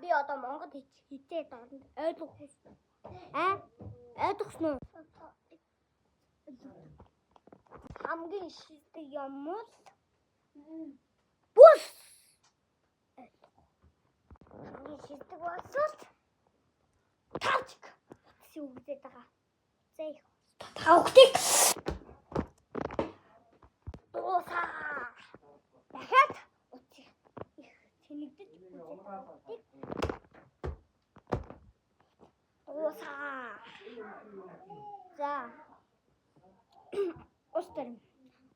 Би одоо Монгол хичээд орно. Ойлгох уу? А? Ойлгосон уу? Хамгийн шилдэг юм бол бүс. Хамгийн шилдэг болсол тавчик. Утас үгдээд байгаа. За их. Тавхтыг дуусаа. Дахиад утас их тэнэгдэж үзээд дуусаа. За. Устэр.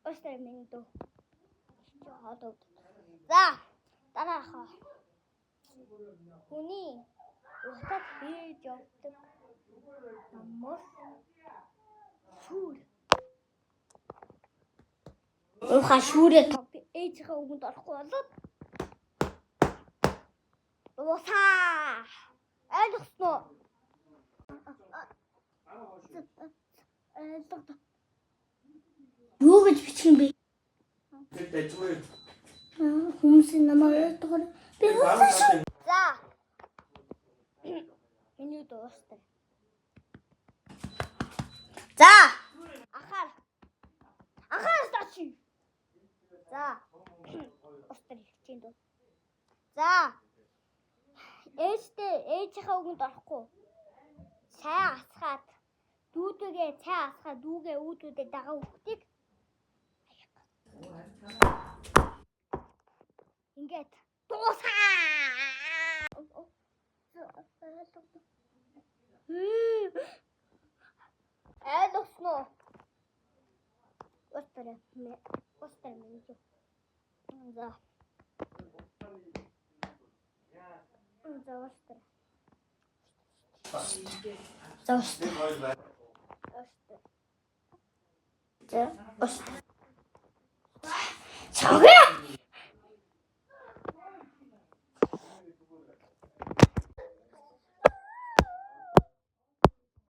Устэр миний дүү. Хоолой. За. Дараахаа. Хүний утас хийж явдаг намаас шүүр. Уухаа шүүрээ топ ээжийнхээ үгэнд орохгүй болоод дуусаа. Ойлгосноо? Ойлголоо. Юу гэж бичих юм бэ? Тэр дажгүй. Хүмүүс намайг ойлгохоор би Баруун талын За. Миний дуустай. За. Анхаар. Анхаар стачи. За. Устар хичээн дүү. За. Ээжтэй ээжийнхээ үгэнд орохгүй. Цай асгаад дүүдэгээ цай асгаад дүүгээ үүдүүдээ дагаа хүүхдийг аяг. Ингээд дуусаа. Ойлгосноо? Устар устар миний юу. За. За, устар. За, устар. нэг хоёр байна. Устар. За, устар. Цогё.